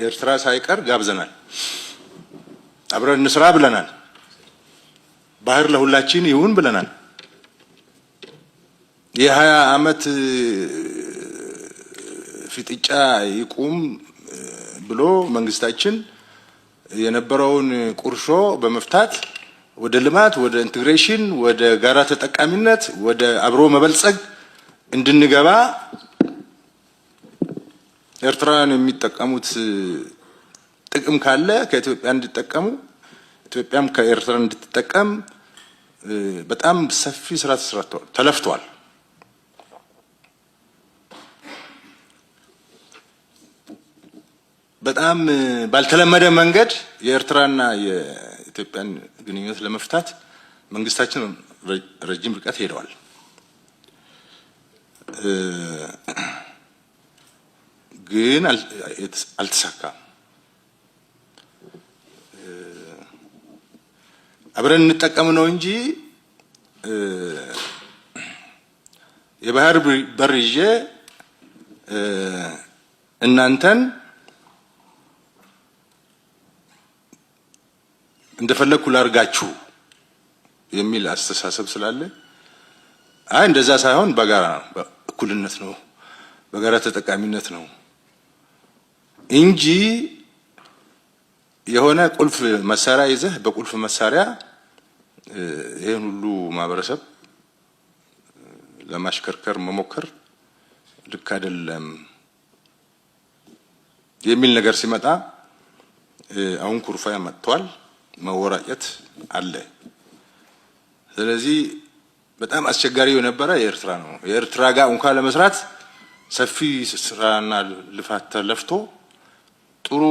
ኤርትራ ሳይቀር ጋብዘናል። አብረን እንስራ ብለናል። ባህር ለሁላችን ይሁን ብለናል። የ20 ዓመት ፍጥጫ ይቁም ብሎ መንግስታችን የነበረውን ቁርሾ በመፍታት ወደ ልማት፣ ወደ integration፣ ወደ ጋራ ተጠቃሚነት፣ ወደ አብሮ መበልጸግ እንድንገባ ኤርትራውያን የሚጠቀሙት ጥቅም ካለ ከኢትዮጵያ እንዲጠቀሙ፣ ኢትዮጵያም ከኤርትራ እንድትጠቀም በጣም ሰፊ ስራ ተሰርቷል፣ ተለፍቷል። በጣም ባልተለመደ መንገድ የኤርትራና የኢትዮጵያን ግንኙነት ለመፍታት መንግስታችን ረጅም ርቀት ሄደዋል። ግን አልተሳካም። አብረን እንጠቀም ነው እንጂ የባህር በር ይዤ እናንተን እንደፈለግኩ ላርጋችሁ የሚል አስተሳሰብ ስላለ፣ አይ እንደዛ ሳይሆን በጋራ ነው፣ እኩልነት ነው፣ በጋራ ተጠቃሚነት ነው እንጂ የሆነ ቁልፍ መሳሪያ ይዘህ በቁልፍ መሳሪያ ይህን ሁሉ ማህበረሰብ ለማሽከርከር መሞከር ልክ አይደለም የሚል ነገር ሲመጣ አሁን ኩርፊያ መጥቷል፣ መወራጨት አለ። ስለዚህ በጣም አስቸጋሪ የነበረ የኤርትራ ነው። የኤርትራ ጋር እንኳን ለመስራት ሰፊ ስራና ልፋት ተለፍቶ ጥሩ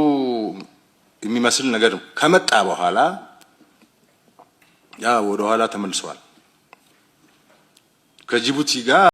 የሚመስል ነገር ከመጣ በኋላ ያ ወደ ኋላ ተመልሰዋል። ከጅቡቲ ጋር